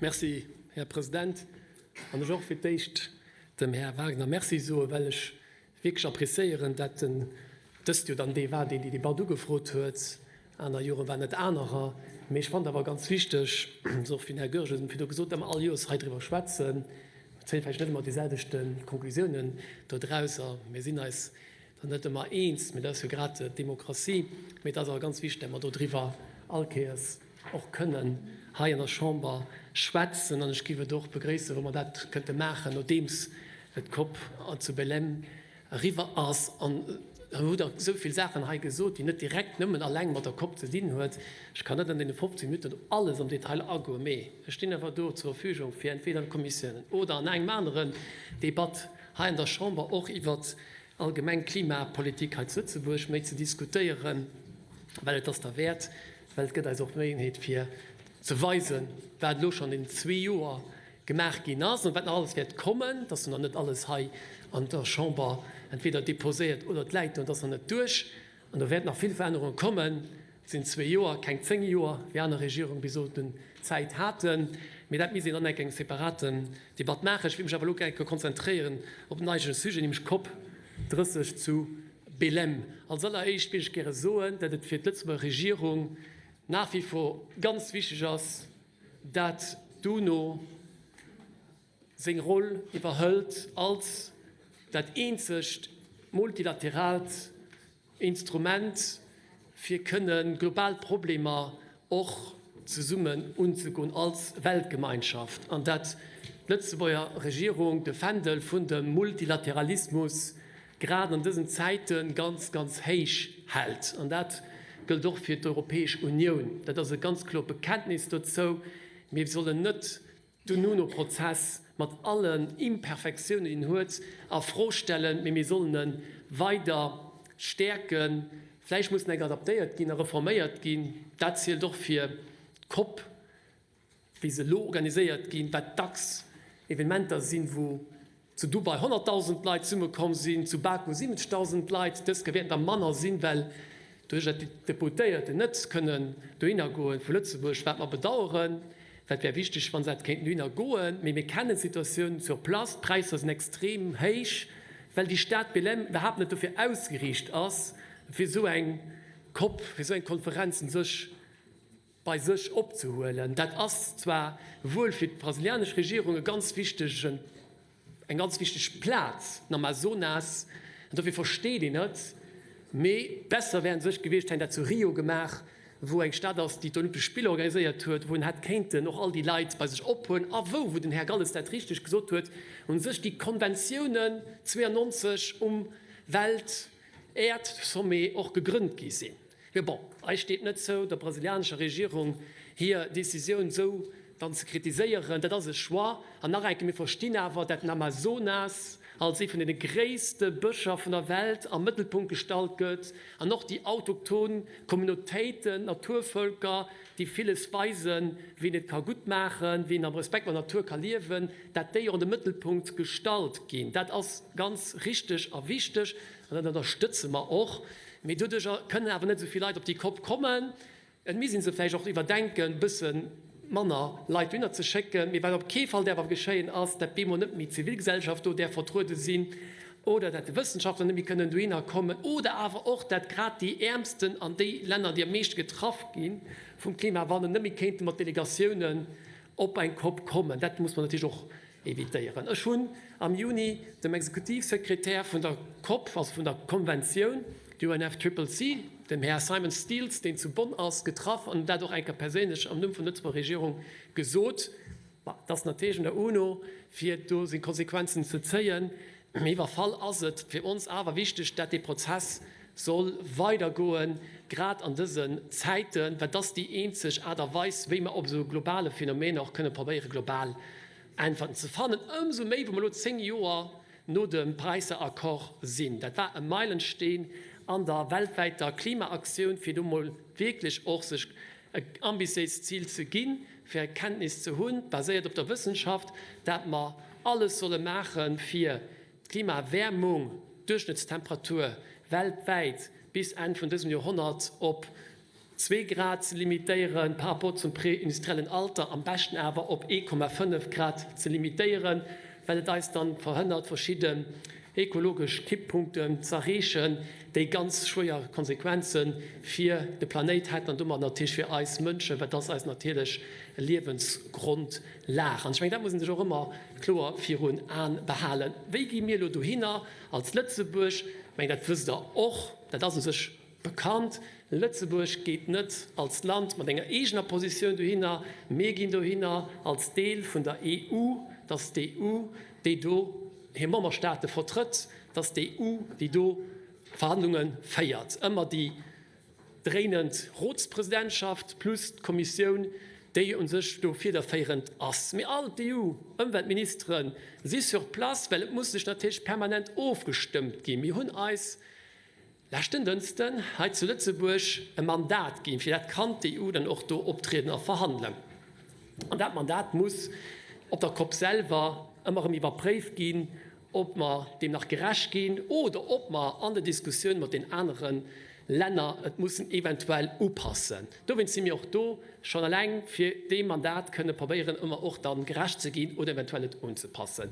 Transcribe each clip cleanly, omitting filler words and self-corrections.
Merci, Här President. An ech och fir d'éischt dem Här Wagner Merci soen, well ech wierklech appréciéieren, dat en dëst Joer dann dee war, deen déi Debatt ugefrot huet. Aner Jore waren et anerer. Mee ech fannen et awer ganz wichteg, esou och wéi den Här Goergen virdu gesot, datt mer all Joers hei driwwer schwätzen. Mir zéie vläicht net ëmmer déi selwechte Konklusiounen dodrauser. Mir sinn eis dann net ëmmer eens, mee dat ass jo grad d'Demokratie. Mee et ass awer ganz wichteg, datt mer dodriwwer all Kéiers och kënnen hei an der Chamber schwätzen. An ech géif et och begréissen, wa mer dat kënnte maachen, nodeems d'COP zu Belém eriwwer ass. An Der hutt der esou vill Saachen hei gesot, déi net direkt nëmmen alleng mat der COP ze dinn huet. Ech kann net an deene 15 Minutten op alles am Detail agoen, mee ech stinn awer do zur Verfügung, fir entweder an Kommissiounen oder an engem aneren Debatt hei an der Chamber och iwwert allgemeng Klimapolitik hei zu Lëtzebuerg méi ze diskutéieren, well et ass derwäert, well et gëtt eis och d'Méiglechkeet fir ze weisen, wat elo schonn an zwee Joer gemaach ginn ass an wat nach alles wäert kommen. Et ass jo nach net alles hei an der Chamber entweder déposéiert oder et läit do an et ass nach net duerch. An do wäerten nach vill Verännerunge kommen. Et sinn zwee Joer, keng zéng Joer, wéi aner Regierunge bis elo den Zäit haten. Mee dat misst een dann enk eng separaten Debatt maachen. Ech wéilt mech awer elo gär konzentréieren op den eigentleche Sujet, nämlech d'COP 30 zu Belém. Als alleréischt wéilt ech gäre soen, dat et fir d'Lëtzebuerger Regierung nach wie vor ganz wichteg ass, dat d'UNO seng Roll iwwerhëlt als dat eenzegt multilateraalt Instrument, fir kënne global Problemer och zesummen unzegoen als Weltgemeinschaft, an dat d'Lëtzebuerger Regierung de Fändel vun dem Multilateralismus grad an dësen Zäite ganz, ganz héich hält. An dat gëllt och fir d'Europäesch Unioun. Dat ass e ganz kloert Bekenntnis dozou. Mir sollen net den UNO-Prozess mat allen Imperfektiounen, déi en huet, a Fro stellen, mee mir sollen e weider stäerken. Vläicht muss en enk adaptéiert ginn a reforméiert ginn. Dat zielt och fir d'COP, wéi se elo organiséiert ginn, wat dacks Evenementer sinn, wou zu Dubai 100.000 Leit zesummekomm sinn, zu Baku 70.000 Leit. Dës Kéier wäerten der manner sinn, well doduerch datt déi Deputéierten net kënnen dohinner goen vu Lëtzebuerg, wat mer bedaueren, well et wär wichteg, wa se hätte kéinten dohinner goen. Mee mir kennen d'Situatioun sur place, d'Präisser sinn extrem héich, well déi Stad Belém iwwerhaapt net dofir ausgeriicht ass, fir esou eng COP, fir esou eng Konferenz u sech bei sech opzehuelen. Dat ass zwar wuel fir d'brasilianesch Regierung e ganz wichtegen, eng ganz wichteg Plaz, den Amazonas, an dofir versteet een et, mee besser wär u sech gewiescht, hätt een dat zu Rio gemaach, wou eng Stad ass, déi d'Olympesch Spiller organiséiert huet, wou een hätt kéinten och all déi Leit bei sech ophuelen a wou, wou den Här Galles dat richteg gesot huet, u sech déi Konventiounen 92 um Welt-Äerd-Sommet och gegrënnt gi sinn. Mee bon, eis steet net zou, der brasilianescher Regierung hir Decisioun esou dann ze kritiséieren. Dat ass e Choix. An nach eng Kéier, mir verstinn awer, dat den Amazonas als ee vun deene gréisste Bëscher vun der Welt am Mëttelpunkt gestallt gëtt an och déi autochton Communautéiten, Naturvëlker, déi villes weisen, wéi een et ka gutt maachen, wéi een am Respekt mat der Natur ka liewen, dat déi och an de Mëttelpunkt gestallt ginn. Dat ass ganz richteg a wichteg an dat ënnerstëtze mer och. Mee doduercher kënnen awer net esou vill Leit op déi Kopp kommen. Et misst ee se vläicht och iwwerdenken, e bësse manner Leit dohinner ze schécken. Mee wat op kee Fall däerf awer geschéien, ass, dat bemol net méi d'Zivilgesellschaft do däerf vertruede sinn oder dat d'Wëssenschaftler net méi kënnen dohinner kommen oder awer och, dat grad déi Äermsten an déi Länner, déi am meeschte getraff gi vum Klimawandel, net méi kéinte mat Delegatiounen op eng Kopp kommen. Dat muss mer natierlech och Evitéieren. Ech hunn am Juni dem Exekutivsekretär vun der COP, also vun der Konventioun, d'UNFCCC, dem Här Simon Stiles, deen zu Bonn ass, getraff an dat och eng Kéier perséinlech am Numm vun der Lëtzebuerger Regierung gesot. Bon, et ass natierlech un der UNO, fir do seng Konsequenzen ze zéien. Mee iwwer Fall ass et fir ons awer wichteg, dat dee Prozess soll weidergoen, grad an dësen Zäiten, well et ass déi eenzeg Aart a Weis, wéi mer op esou globale Phänomener och kënne probéiere global Äntwerten ze fannen. Ëmsou méi, wou mer elo 10 Joer no dem Paräisser Accord sinn. Dat war e Meilensteen an der weltwäiter Klimaaktioun, fir do mol wierklech och sech e ambitiéist Zil ze ginn, fir Erkenntnis ze hunn, baséiert op der Wëssenschaft, dat mer alles solle maachen, fir d'Klimaerwäermung, d'Duerchschnëttstemperatur weltwäit bis Enn vun dësem Joerhonnert op. 2 Grad ze limitéieren par rapport zum prä-industriellen Alter, am beschten awer op 1,5 Grad ze limitéieren, well et eis dann verhënnert, verschidden ekologesch Kipppunkten z'erreechen, déi ganz schwéier Konsequenze fir de Planéit hätten an domat natierlech fir eis Mënschen, well et ass eis natierlech Liewensgrondlag. An ech mengen, dat muss ee sech och ëmmer kloer virun Aen behalen. Wéi gi mir elo dohinner als Lëtzebuerg? Ech mengen, dat wësst Der och, dat ass u sech bekannt, Lëtzebuerg geet net als Land mat enger eegener Positioun dohinner, mir ginn dohinner als Deel vun der EU. Et ass d'EU, déi do hir Memberstaate vertrëtt, et ass d'EU, déi do Verhandlunge féiert. Ëmmer déi dréinend Rotspresidentschaft plus d'Kommissioun, déi u sech do fiederféierend ass. Mee all d'EU-Ëmweltministere si sur place, well et muss sech natierlech permanent ofgestëmmt ginn. Mir hunn eis leschten Dënschden hei zu Lëtzebuerg e Mandat ginn, fir dat kann d'EU dann och do optrieden a verhandelen. An dat Mandat muss op der Cop selwer ëmmer erëm iwwerpréift ginn, ob mer deem nach gerecht ginn oder ob mer an der Diskussioun mat den anere Länner et mussen eventuell upassen. Dowéinst si mir och do, schonn eleng fir deem Mandat kënne probéieren ëmmer och da gerecht ze ginn oder eventuell et unzepassen.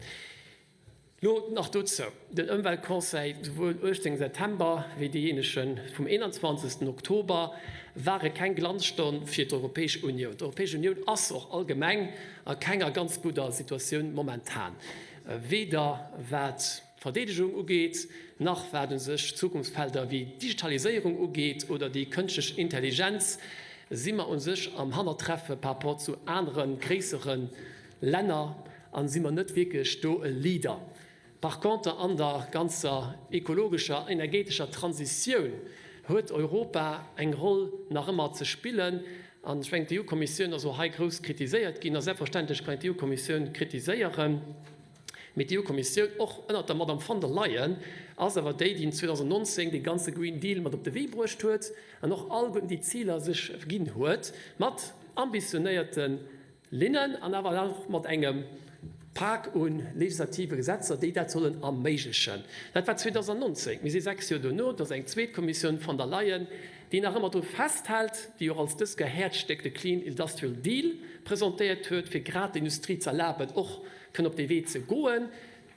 Lo nach dozou, Den Ëmweltconseil, souwuel 18 September wéi deejéinege vum 21 Oktober, ware keng Glanzstonn fir d'Europäesch Unioun. D'Europäesch Unioun ass och allgemeng a kenger ganz gudder Situatioun momentan, weder wat d'Verdeedegung ugeet, nach wat u sech Zukunftsfelder wéi d'Digitaliséierung ugeet oder déi kënschtlech Intelligenz, si mer u sech am Hannertreffe par rapport zu anere gréissere Länner an si mer net wierklech do e Leader. Par contre an der ganzer ekologescher, energetescher Transitioun huet Europa eng Roll nach ëmmer ze spillen. An ech mengen, d'EU-Kommissioun ass och hei grouss kritiséiert ginn. A selbstverständlech kann een d'EU-Kommissioun kritiséieren, mee d'EU-Kommissioun, och ënnert der Madame von der Leyen, ass awer déi, déi 2019 dee ganze Green Deal mat op de Wee bruecht huet an och alleguerten déi Ziler sech ginn huet mat ambitionéierte Linnen an awer och mat engem Pak u legislative Gesetzer, déi dat sollen erméiglechen. Dat war 2019. Mir si 6 Joer dono. Et ass eng zweet Kommissioun von der Leyen, déi nach ëmmer dru festhält, déi och als dëst Häerzstéck de Clean Industrial Deal presentéiert huet, fir grad der Industrie ze erlaben, och kënnen op dee Wee ze goen.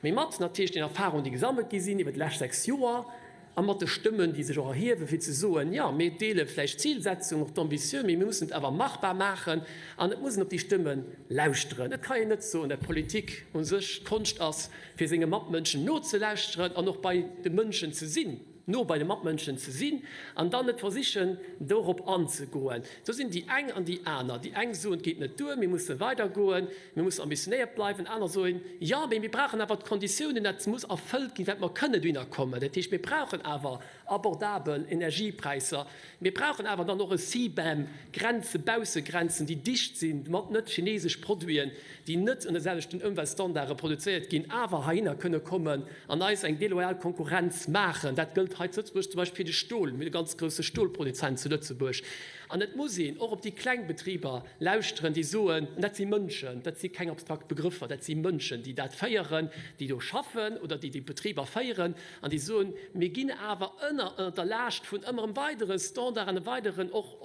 Mee mat natierlech den Erfahrungen, déi gesammelt gi sinn iwwer déi lescht 6 Joer a mat de Stëmmen, déi sech och erhiewen, fir ze soen, Jo, mir deele vläicht d'Zilsetzung, och d'Ambitioun, mee mir mussen et awer machbar maachen an et muss een op déi Stëmme lauschteren. Et ka een net soen, dat Politik u sech d'Konscht ass, fir senge Matmënschen nozelauschteren an och bei de Mënschen ze sinn. no bei de Matmënschen ze sinn an dann net versichen, dorop anzegoen. Do sinn déi eng an déi aner. Déi eng soen, et geet net duer, mir musse weidergoen, mir musse ambitionéiert bleiwen. Aner soen, jo, mee mir brauchen awer d'Konditiounen, dat muss erfëllt ginn, dat mer kënnen dohinner kommen. Dat heescht, mir brauchen awer abordabel Energiepräisser, mir brauchen awer dann och e CBAM, Grenzen, Baussegrenzen, déi dicht sinn, mat net chinesesch Produiten, déi net ënner selwechten Ëmweltstandarde produzéiert ginn, awer heihinner kënne kommen an eis eng deloyal Konkurrenz maachen. Dat gëllt hei zu Lëtzebuerg zum Beispill fir de Stol. Mir hunn e ganz grousse Stolproduzent zu Lëtzebuerg. An et muss een och op déi kleng Betriber lauschteren, déi soen, an dat si Mënschen, dat si keng abstrakt Begrëffer, dat si Mënschen, déi dat féieren, déi do schaffen oder déi déi Betriber féieren an déi soen, mir ginn awer ënner ënner der Laascht vun ëmmer erëm weidere Standarden a weideren och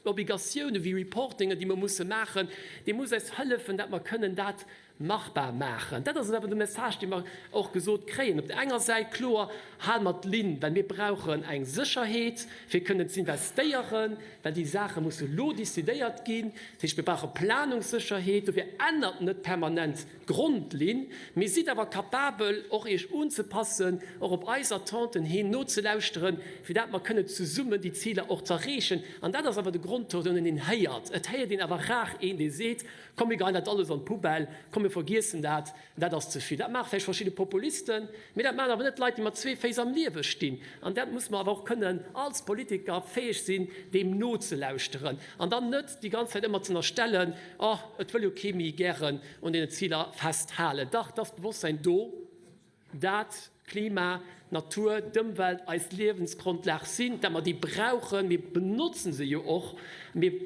Obligatioune wéi Reportingen, déi mer musse maachen, dee muss eis hëllefen, dat mer kënnen dat machbar maachen. Dat ass awer de Message, dee mer och gesot kréien. Op der enger Säit kloer, Hale mer d'Linn, well mir brauchen eng Sécherheet, fir kënnen z'investéieren, well déi Saache musse lo decidéiert ginn. Dat heescht, mir brauche Planungssécherheet. Dofir ännert net permanent d'Grondlinn. Mee sidd awer capabel, och Iech unzepassen, och op eis Attenten hin nozelauschteren, fir dat mer kënnen zesummen déi Ziler och z'erreechen. An dat ass awer de Grondtour, deen een héiert. Et héiert een awer rar een, dee seet, Komm mir geheien dat alles an d'Poubelle, komm mir vergiessen dat, dat ass ze vill. Dat maache vläicht verschidde Populisten, mee dat maachen awer net Leit, déi mat zwee Féiss am Liewe stinn. An dat musse mer awer och kënnen als Politiker fäeg sinn, deem nozelauschteren an dann net déi ganz Zäit ëmmer ze ënnerstellen, Oh, et wëll jo kee méi gären un deenen Ziler festhalen. Dach, et ass d'Bewosstsäin do. Dat d'Klima, d'Natur, d'Ëmwelt eis Liewensgrondlag sinn, dat mer déi brauchen. Mir benotzen se jo och. Mir,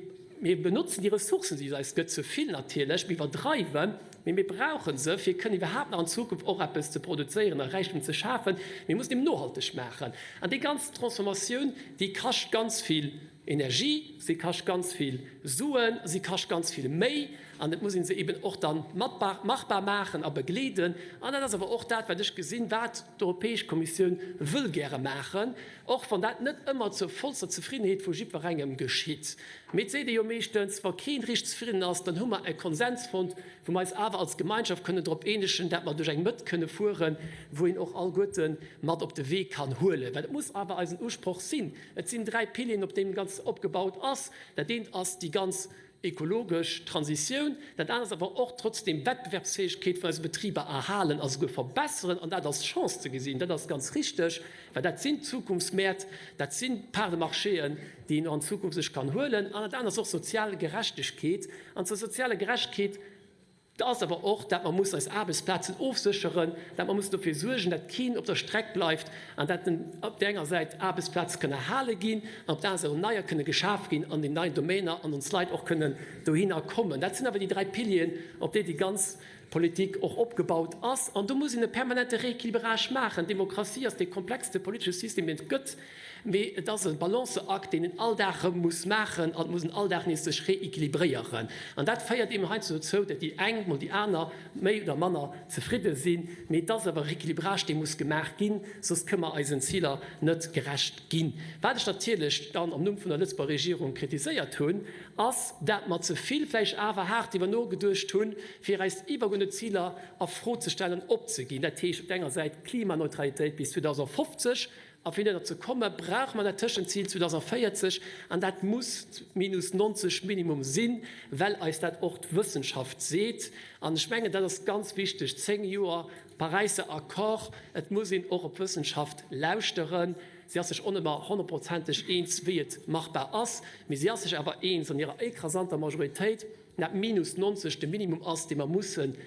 mir benotzen déi Ressourcen, déi et eis gëtt, ze vill natierlech, mir iwwerdreiwen, mee mir brauche se, fir kënnen iwwerhaapt nach an Zukunft och eppes ze produzéieren a Räichtum ze schafen. Mir mussen eben nohalteg maachen. An déi ganz Transformatioun, déi kascht ganz vill. Energie, si kascht ganz vill Suen, si kascht ganz vill Méi an et muss ee se eben och dann machbar maachen a begleeden. An dat ass awer och dat, wat ech gesinn, wat d'Europäesch Kommissioun wëll gäre maachen, och wann dat net ëmmer zur vollster Zefriddenheet vu jiddwerengem geschitt. Mee et seet ee jo meeschtens, wa keen richteg zefridden ass, dann hu mer e Konsens fonnt, wou mer eis awer als Gemeinschaft kënnen drop eenegen, dat mer duerch eng Mëtt kënne fueren, wou een och alleguerte mat op de Wee kann huelen. Well et muss awer eisen Usproch sinn, Et sinn 3 Pilieren, op deem Ganzt opgebaut ass. Dat eent ass déi ganz ekologesch Transitioun, dat anert ass awer och trotzdem d'Wettbewerbsfäegkeet vun eise Betriber erhalen a souguer verbesseren. An dat als Chance ze gesinn, dat ass ganz richteg, well dat sinn d'Zukunftsmäert, dat sinn d'Parts de marchéen, déi een och an Zukunft sech kann huelen. An dat anert ass och sozial Gerechtegkeet. An zur sozialer Gerechtegkeet Et ass awer och, dat mer mussen eis Aarbechtsplazen ofsécheren, dat mer mussen dofir suergen, dat keen op der Streck bleift an dat op där enger Säit Aarbechtsplaze kënnen erhale ginn an op der aner Säit och neier kënne geschaf ginn an den neien Domainer an ons Leit och kënnen dohinner kommen. Dat sinn awer déi 3 Pilieren, op déi déi ganz Politik och opgebaut ass. An do muss een e permanente Rééquilibrage maachen. D'Demokratie ass dee komplexste politesche System, deen et gëtt. Mee et ass e Balanceakt, deen een all Dag erëm muss maachen an et muss een all Dag nees sech rééquilibréieren. An dat féiert eben heiansdo dozou, datt déi eng mol déi aner méi oder manner zefridde sinn. Mee et ass awer e Rééquilibrage, dee muss gemaach ginn, soss kënne mer eisen Ziler net gerecht ginn. Wat ech natierlech dann am Numm vun der Lëtzebuerger Regierung kritiséiert hunn, ass, dat mer ze vill vläicht awer haart driwwer nogeduecht hunn, fir eis iwwergeuerdnet Ziler a Fro ze stellen, opzeginn. Dat heescht op der enger Säit d'Klimaneutralitéit bis 2050, A fir dohinner ze komme brauche mer dat Tëschenzil 2040, an dat muss minus 90 minimum sinn, well eis dat och d'Wëssenschaft seet. An ech mengen, dat ass ganz wichteg, 10 Joer Paräisser Accord, et muss een och op d'Wëssenschaft lauschteren. Si ass sech och net ëmmer honnertprozenteg eens, wéi et machbar ass, mee si ass sech awer eens an hirer écrasanter Majoritéit, dat minus 90 de Minimum ass, dee mer mussen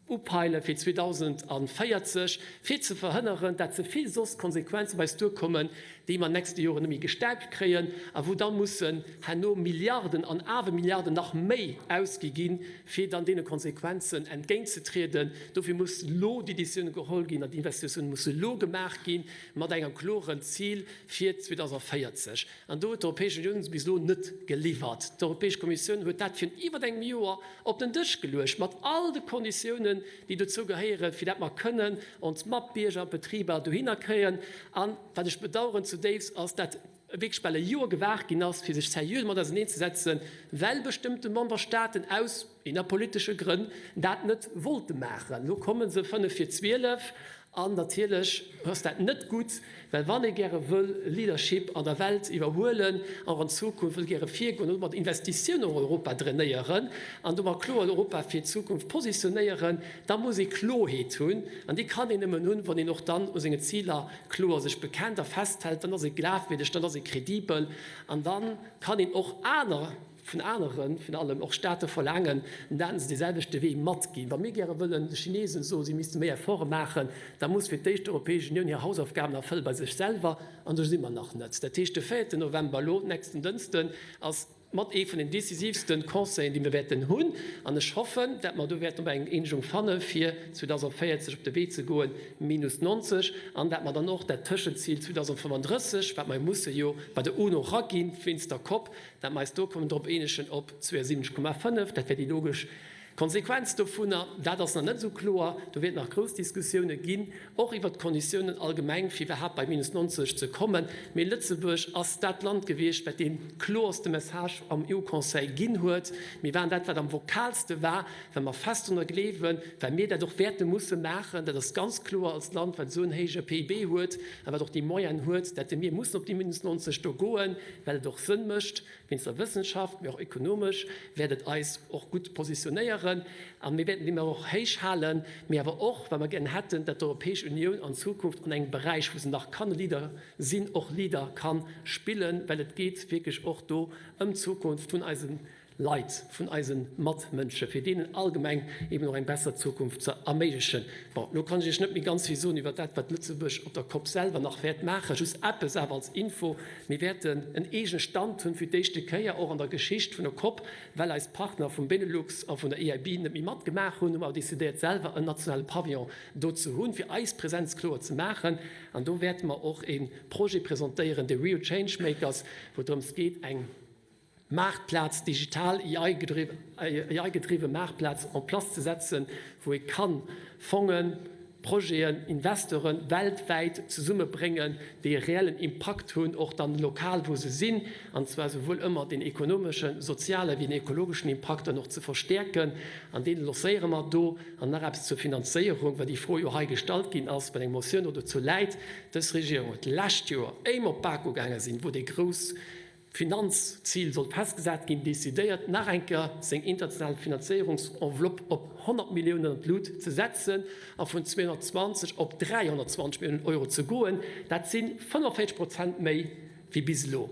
Upeile fir 2040, fir ze verhënneren, dat ze vill soss Konsequenzen op eis duerkommen, déi mer an nächste Joren net méi gestäipt kréien a wou da mussen herno Milliarden an awer Milliarden nach méi ausgi ginn, fir dann deene Konsequenzen entgéintzetrieden. Dofir muss elo déi Décisioune geholl ginn an déi Investitiounen musse elo gemaach gi mat engem kloren Zil fir 2040. An do huet d'Europäesch Unioun bis elo net geliwwert. D'Europäesch Kommissioun huet dat virun iwwer engem Joer op den Dësch geluecht, mat all de Konditiounen, déi dozou gehéieren, fir dat mer kënnen ons Matbierger an d'Betriber dohinner kréien. An wat ech bedauern zudéifst, ass, dat wierklech bal e Joer gewaart ginn ass, fir sech seriö domat auserneenzesetzen, well bestëmmte Memberstaaten aus innerpolitesche Grënn dat net wollte maachen. Elo komme se fënnef vir 12 An natierlech ass dat net gutt, well wann ee gäre wëll Leadership an der Welt iwwerhuelen, och an Zukunft wëll gäre virgoen an domat Investitiounen och Europa drainéieren an domat kloer Europa fir d'Zukunft positionéieren, da muss ee Kloheet hunn. An déi kann een nëmmen hunn, wann een och dann u senge Ziler kloer sech bekennt a festhält. Dann ass ee glafwierdeg, dann ass ee kredibel an da kann een och aner, vun aneren, virun allem och Staate verlaangen, dat se dee selwechte Wee matginn. Wa mir gäre wëllen de Chinesen soen, si misste méi Efforte maachen, da muss fir d'éischt d'Europäesch Unioun hir Hausaufgaben erfëlle bei sech selwer, an do si mer nach net. Dat heescht, de véierten November, elo nächsten Dënschden, ass mat ee vun den decisivsten Conseillen, déi mir wäerten hunn, an ech hoffen, dat mer do wäerten op eng Eenegung fanne fir 2040 op de Wee ze goen, minus 90, an dat mer dann och dat Tëschenzil 2035, wat mer musse jo bei der UNO eraginn wéinst der Cop, Dat mer eis do kommen drop eenegen op 72,5, dat wär déi logesch Konsequenz dovunner. Dat ass nach net esou kloer. Do wäerten nach grouss Diskussioune ginn, och iwwert d'Konditiounen allgemeng, fir iwwerhaapt bei minus 90 ze kommen. Mee Lëtzebuerg ass dat Land gewiescht, wat dee kloerste Message am EU-Conseil ginn huet. Mir waren dat, wat am vokaalste war, well mer fest drunner gleewen, well mir dat och wäerte musse maachen. Dat ass ganz kloer als Land, wat esou en héije PIB huet a wat och déi Moyenne huet, dat mir mussen op déi minus 90 do goen. Well et och Sënn mécht wéinst der Wëssenschaft, mee och ökonomesch wäert et eis och gutt positionéieren. A mir wäerten déi mer och héich halen, mee awer och, well mer gären hätten, dat d'Europäesch Unioun an Zukunft an engem Beräich, wou se nach kann e Leader sinn, och Leader ka spillen, well et geet wierklech och do ëm d'Zukunft vun eise. Leit, vun eise Matmënsche fir deenen allgemeng eben och eng besser Zukunft ze erméiglechen. Bon, elo kann ech Iech net méi ganz vill soen iwwert dat, wat Lëtzebuerg op der Cop selwer nach wäert maachen. Just eppes awer als Info, Mir wäerten en eegene Stand hunn, fir d'éischte Kéier och an der Geschicht vun der Cop, well eis Partner vum Benelux a vun der EIB net méi matgemaach hunn, hu mer decidéiert, selwer en nationale Pavillon do ze hunn, fir eis Präsenz kloer ze maachen. An do wäerte mer och e Projet presentéieren, de Rio Changemakers, wou et drëms geet, eng Maartplaz, digital AI-gedriwwe Maartplaz en place ze setzen, wou ee kann Fongen, Projeten, Investoren weltwäit zesummebréngen, déi e reellen Impakt hunn, och dann lokal, wou se sinn, an zwar souwuel ëmmer deen ekonomeschen, soziale wéi den ekologeschen Impakt dann och ze verstäerken. An dee lancéiere mer do. An nach eppes zur Finanzéierung, well déi Fro jo hei gestallt ginn ass, well eng Motioun och dozou läit. Dës Regierung huet d'lescht Joer, éi mer op d'Bak ugaange sinn, wou dee grouss Finanzzil soll festgesat ginn, decidéiert nach eng Kéier seng international Finanzéierungsenveloppe op 100 Milliounen an d'Lut ze setzen a vun 220 op 320 Milliounen Euro ze goen. Dat si 45 Prozent méi wéi bis elo.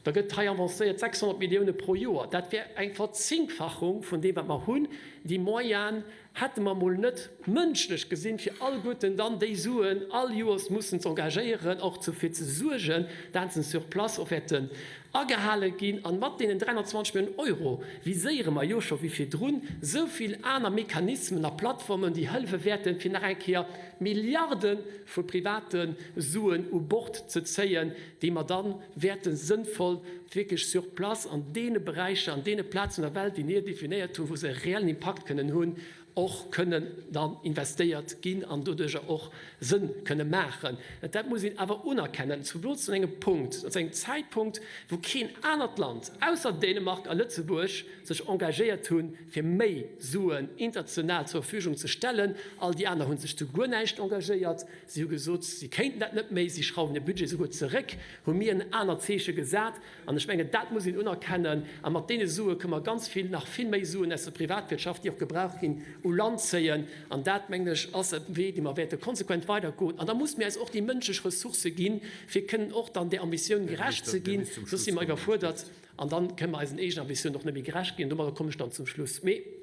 Da gëtt hei avancéiert 600 Millioune pro Joer. Dat wär eng Verzinkfachung vun deem wat mer hunn. Déi Moyene Hätte mer mol net mënschlech gesinn, fir alleguerten dann déi Suen all Joers mussen z'engagéieren, och dofir ze suergen, dat se sur place och wäerten agehale ginn. A mat deenen 320 Milliounen Euro viséiere mer jo scho wéi virdrun esou vill aner Mechanismen a Plattformen, déi hëllefe wäerten, fir nach eng Kéier Milliarde vu private Suen u Bord ze zéien, déi mer da wäerte sënnvoll wierklech sur place an deene Beräicher, an deene Plazen der Welt, déi mir definéiert hunn, wou se e reellen Impakt kënnen hunn, och kënnen dann investéiert ginn an doduerjer och Sënn kënne maachen. Dat muss een awer unerkennen, zumools zu engem Punkt, zu engem Zäitpunkt, wou keen anert Land ausser Dänemark a Lëtzebuerg sech engagéiert hunn, fir méi Suen international zur Verfügung ze stellen. All déi aner hu sech zu guer näischt engagéiert. Si hu gesot, si kéinten dat net méi, si schrauwen de Budget souguer zeréck, hu mir en anert Zeeche gesat. An ech mengen, dat muss een unerkennen. A mat deene Sue kënne mer ganz vill, nach vill méi Suen aus der Privatwirtschaft, déi och gebraucht ginn, u Land zéien. An dat, mengen ech, ass e Wee, dee mer wäerte konsequent weidergoen. An da musse mir eis och déi mënschlech Ressourcë ginn, fir kënnen och dann där Ambitioun gerecht ze ginn. Soss si mer iwwerfuerdert an dann kënne mer eisen eegenen Ambitiounen och net méi gerecht ginn. Domadder kommen ech dann zum Schluss. Mee.